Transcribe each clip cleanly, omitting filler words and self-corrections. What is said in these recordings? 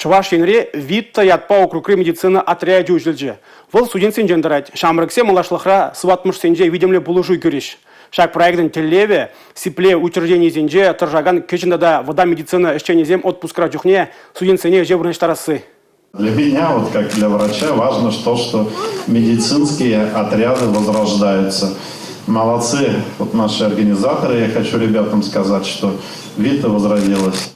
Чӑваш Енре «Вита» ятпа округри медицина отрячӗ уҫӑлчӗ. Вӑл студентсенчен тӑрать. Ҫамрӑксем малашлӑхра сыватмӑшсенче витӗмлӗ пулӑшу кӳрӗҫ. Ҫак проектӑн тӗллевӗ – сиплев учрежденийӗсенче тӑрӑшакан кӗҫӗн тата вӑтам медицина ӗҫченӗсем отпускра чухне студентсене ӗҫе вырнаҫтарасси. Для меня, вот как для врача, важно то, что медицинские отряды возрождаются. Молодцы вот наши организаторы. Я хочу ребятам сказать, что Вита возродилась.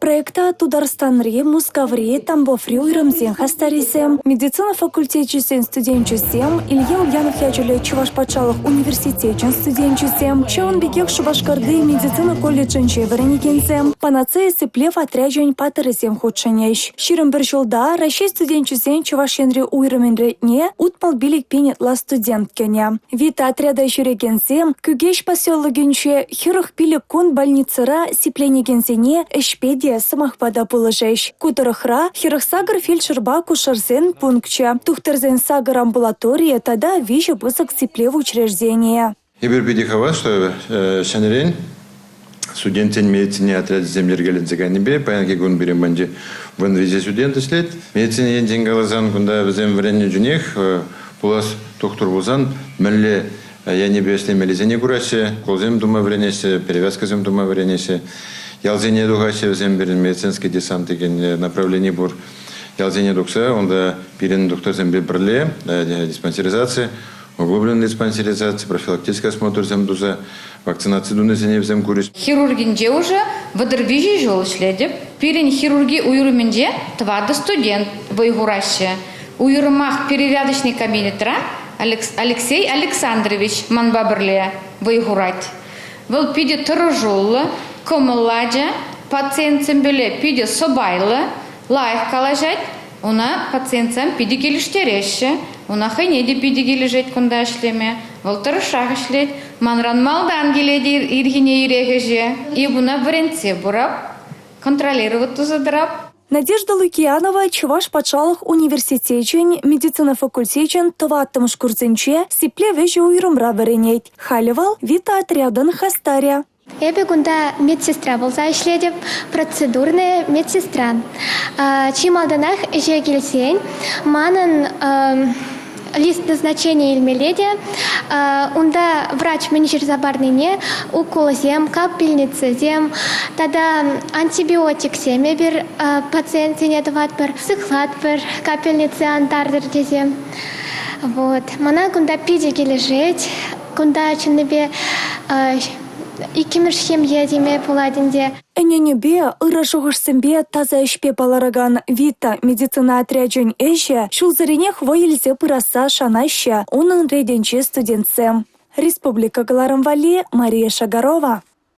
Проекта Тутарстанри, Мускаври, Тамбоври уйрӑмсен хастарӗсем, медицина факультечӗсен студенчӗсем, Илья Ульянов ячӗллӗ Чӑваш патшалӑх университечӗн студенчӗсем, ҫавӑн пекех Шупашкарти медицина колледжӗнче вӗренекенсем, Панацея сиплев отрячӗн паттӑрӗсем хутшӑнӗҫ. 21 ҫулта Раҫҫей студенчӗсен Чӑваш Енри уйрӑмӗн ретне 65 пин ытла студент кӗнӗ. Вита отряда ҫӳрекенсем Кӳкеҫ поселокӗнче 45 кун больницӑра сипленекенсене ӗҫпе те, сӑмахпа та пулӑшӗҫ. Ку тӑрӑхра 48 фельдшерпа акушерсен пункчӗ, тухтӑрсен сакӑр амбулаторийӗ тата виҫӗ пысӑк сиплев учрежденийӗ. Эпир питӗ хавас, что ҫӗнӗрен студентсен медицине отрячӗсем йӗркеленсе кайнипе паянхи кун пирӗн патӗнче вун студент ӗҫлет. Медицина енчен каласан, кунта вӗсем вӗреннӗ чухнех пулас тухтӑр пулсан мӗнле енӗпе ӗҫлемеллисене кураҫҫӗ, уколсем тума вӗренеҫҫӗ, перевязкӑсем тума вӗренеҫҫӗ. Ялсене тухаҫҫӗ вӗсем пирӗн медицинский десант текен направлени пур. Ялсене тухса унта пирӗн тухтӑрсемпе пӗрле диспансеризаци, углубленный диспансеризаци, профилактический осмотрсем туса вакцинаци тунисене вӗсем курӗҫ. Хирургинче уже 33 ҫул ӗҫлетӗп. Пирӗн хирурги уйрӑмӗнче тӑватӑ студент вӑй хураҫҫӗ. Уйрӑмах перевязочный кабинетра Алексей Александрович манпа пӗрле вӑй хурать. Вӑл питӗ тӑрӑшуллӑ, кӑмӑллӑ ача, пациентсемпеле питӗ сӑпайлӑ, лайӑх калаҫать. Уна пациентсем питӗ килӗштереҫҫӗ. Уна хӑйне те питӗ килӗшет кунта ӗҫлеме. Вӑл тӑрӑшах ӗҫлет. Манран малтан килет ирхине ирех ӗҫе. Эп уна вӗрентсе пырап, контролировать туса тӑрап. Надежда Лукиянова Чӑваш патшалӑх университечӗн медицина факультечӗн тӑваттӑмӗш курсӗнче сиплев ӗҫӗ уйрӑмра вӗренет. Халӗ вӑл Вита отрядӑн хастарӗ. Эпӗ кунта медсестра пулса ӗҫлетӗп, процедурная медсестра. Чи малтанах ӗҫе килсен манӑн лист назначения илмелле те унта врач мӗн ҫырса парнине уколсем, капельницӑсем тата антибиотиксем эпир пациентсене тӑватпӑр, сыхлатпӑр капельница ан тартӑр тесе. Вот. Мана кунта питӗ килӗшет. Кунта чӑннипе иккӗмӗш ҫемье теме пулать ӗнтӗ. Ӗненӳпе, ырӑ шухӑшсемпе, таса ӗҫпе палӑракан Вита медицина отрячӗн ӗҫӗ ҫулсеренех вӑй илсе пырасса шанаҫҫӗ унӑн ретӗнчи студентсем. Республика кӑларӑм валли Мария Шагарова.